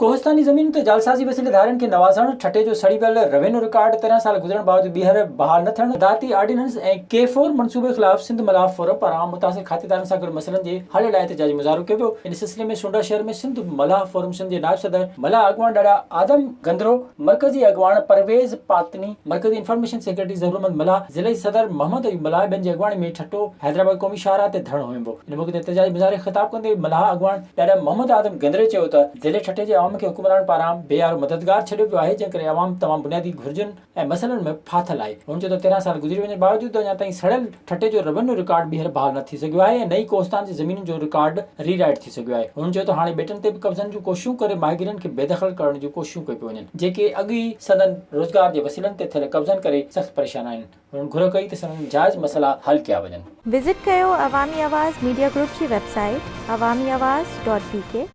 ڪوهستاني زمينن تي جعلسازي وسيلي ڌارين کي نوازڻ، ٺٽي جو سڙي ويل روينيو رڪارڊ 13 سال گذرڻ باوجود ٻيهر بحال نه ٿيڻ، ادارتي آرڊيننس ۽ ڪي فور منصوبي خلاف سنڌ ملاح فورم پاران متاثر کاتيدارن سان گڏ مسئلن جي حل لاء احتجاجي مظاهرو ڪيو ويو. ان سلسلي ۾ سونڊا شهر ۾ سنڌ ملاح فورم سنڌ جي نائب صدر ملاح اڳواڻ ڏاڏا آدم گندرو، مرڪزي اڳواڻ پرويز پاتني، مرڪزي انفارميشن سيڪريٽري ظهور احمد ملاح، ضلعي صدر محمد ايوب ملاح ٻين جي اڳواڻي ۾ ٺٽو حيدرآباد قومي شاهراهه تي ڌرڻو هنيو ويو. ان موقعي تي احتجاجي مظاهري کي خطاب ڪندي ملاح اڳواڻ ڏاڏا محمد آدم گندري چيو ته ضلعي ٺٽي جي عوام کي حڪمرانن پاران بي يارو مددگار ڇڏيو ويو آهي جنهن ڪري عوام تمام بنيادي گهرجن ۽ مسئلن ۾ ڦاٿل آهي. هن چيو ته 13 سال گذري وڃڻ باوجود اڃا تائين سڙيل ٺٽي جو روينيو رڪارڊ ٻيهر بحال نه ٿي سگهيو آهي ۽ نه ئي ڪوهستان جي زمينن جو رڪارڊ ري رائيٽ ٿي سگهيو آهي. هن چيو ته هاڻي ٻيٽن تي به قبضن جون ڪوششون ڪري ماهيگيرن کي بيدخل ڪرڻ جون ڪوششون ڪيون پيون وڃن جيڪي اڳ ئي سندن روزگار جي وسيلن تي ٿيل قبضن ڪري سخت پريشان آهن. هنن گهر ڪئي ته سندن جائز مسئلا حل ڪيا وڃن. وزٽ ڪيو عوامي آواز ميڊيا گروپ جي website Awami Awaz dot B K.